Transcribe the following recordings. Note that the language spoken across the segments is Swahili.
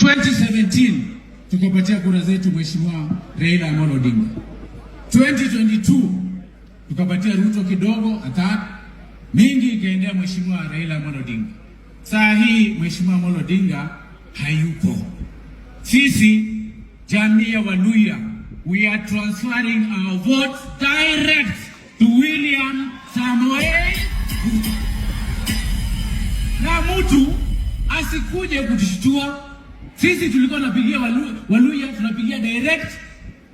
2017 tukapatia kura zetu Mheshimiwa Raila Amolo Odinga. 2022 tukapatia Ruto kidogo, hata mingi ikaendea Mheshimiwa Raila Amolo Odinga. Saa hii Mheshimiwa Amolo Odinga hayupo. Sisi jamii ya Waluhya, we are transferring our votes direct to William Samoei Ruto. Na mtu asikuje kutushtua. Sisi tulikuwa tunapigia Waluhya, tunapigia direct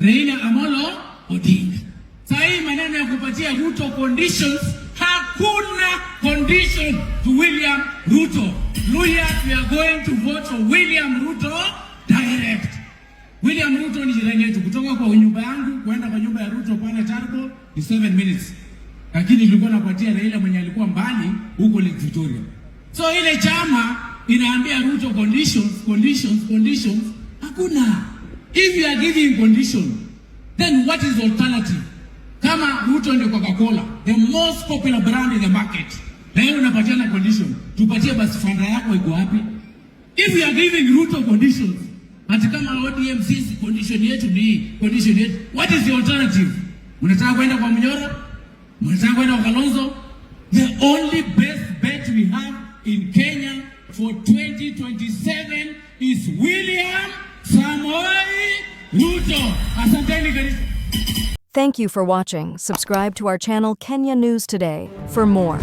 Raila Amolo Odinga. Saa hii maneno ya kupatia Ruto conditions, hakuna condition to William Ruto. Luhya, we are going to vote for William Ruto direct. William Ruto ni jirani yetu, kutoka kwa nyumba yangu kwenda kwa nyumba ya Ruto pale Turbo ni 7 minutes, lakini nilikuwa napatia Raila mwenye alikuwa mbali huko Lake Victoria. So ile chama inaambia Ruto conditions, conditions, conditions, hakuna. If you are giving condition, then what is the alternative? Kama Ruto ndio Coca-Cola, the most popular brand in the market, na yeye unapatiana condition, tupatie basi Fanta yako iko wapi? If you are giving Ruto conditions, ati kama ODM sisi condition yetu ni hii, condition yetu, what is the alternative? Mnataka kwenda kwa Mnyora? Mnataka kwenda kwa Kalonzo? The only best bet we have in Kenya for 2027 is William Samoei Ruto. Asanteni kanisa. Thank you for watching. Subscribe to our channel, Kenya News Today, for more.